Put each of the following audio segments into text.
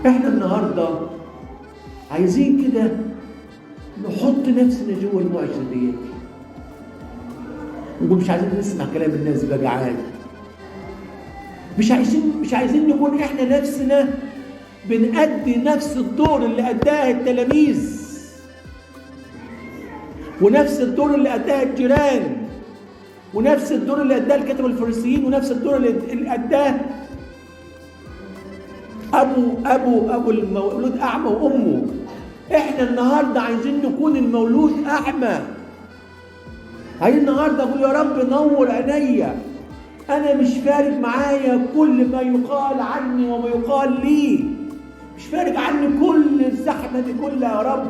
احنا النهارده عايزين كده نحط نفسنا جوه المعجزة ديت، نقول مش عايزين نسمع كلام الناس بجعان، مش عايزين نكون احنا نفسنا بنأدي نفس الدور اللي أداه التلاميذ ونفس الدور اللي أداه الجيران ونفس الدور اللي أداه الكتب الفريسيين ونفس الدور اللي أداه أبو المولود أعمى وأمه. إحنا النهاردة عايزين نكون المولود أعمى. عايزين النهاردة أقول يا رب نور عينيا، أنا مش فارق معايا كل ما يقال عني وما يقال لي، مش فارق عني كل الزحمة دي كلها يا رب.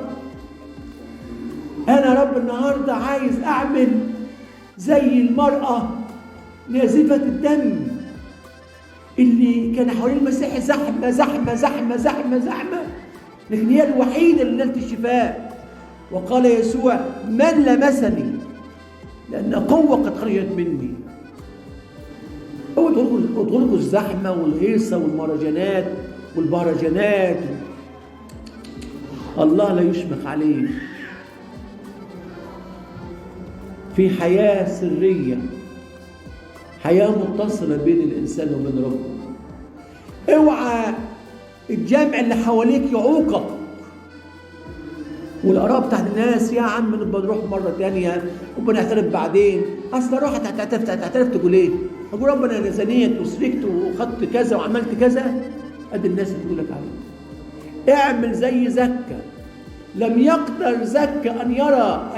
أنا يا رب النهاردة عايز أعمل زي المرأة نازفة الدم اللي كان حوالين المسيح زحمة زحمة زحمة زحمة زحمة، لكن هي الوحيدة اللي نالت الشفاء. وقال يسوع من لمسني؟ لأن قوة قد خرجت مني. ادخلوا الزحمة والهيصة والمهرجانات والبهرجانات، الله لا يشمخ عليه. في حياة سرية، حياة متصلة بين الإنسان وبين ربه. اوعى الجمع اللي حواليك يعوقك والآراء بتاعت الناس، يا عم نبقى نروح مرة تانية وبنعترف بعدين، أصل روح هتعترف تقول إيه؟ أقول ربنا أنا زنيت وسرقت وخدت كذا وعملت كذا، قد الناس اللي تقول لك عليه. اعمل زي زكا، لم يقدر زكا أن يرى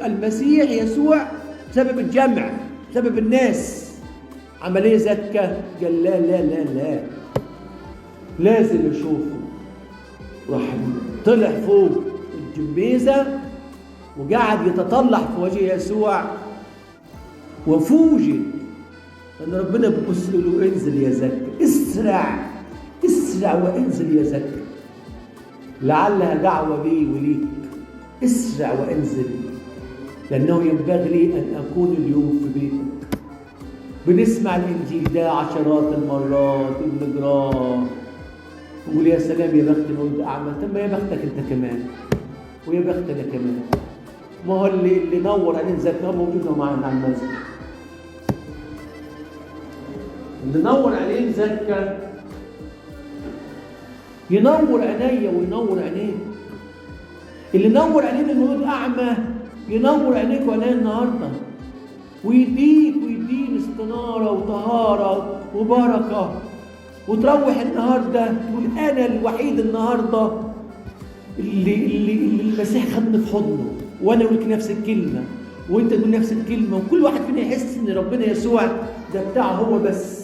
المسيح يسوع بسبب الجمع، بسبب الناس. عمل ايه زكا؟ قال لا لا لا لا، لازم اشوفه. راح طلع فوق الجميزة وقعد يتطلع في وجه يسوع، وفوجئ ان ربنا بيبص له انزل يا زكا، اسرع اسرع وانزل يا زكا، لعلها دعوة لي وليك، اسرع وانزل لأنه ينبغي لي أن أكون اليوم في بيتك. بنسمع الإنجيل ده عشرات المرات وبنقراه ونقول يا سلام يا بخت المولود أعمى. طب ما يا بختك أنت كمان ويا بخت أنا كمان، ما هو اللي نور عينين زكا موجود معانا على المسجد، اللي نور عينين زكا ينور عينيا وينور عينيك، اللي نور عينين المولود أعمى ينور عينيك وعينيا النهارده، ويديك ويديني استنارة وطهارة وبركة، وتروح النهارده تقول أنا الوحيد النهارده اللي المسيح خدني في حضنه، وأنا أقول لك نفس الكلمة وأنت تقول نفس الكلمة، وكل واحد فينا يحس إن ربنا يسوع ده بتاعه هو بس.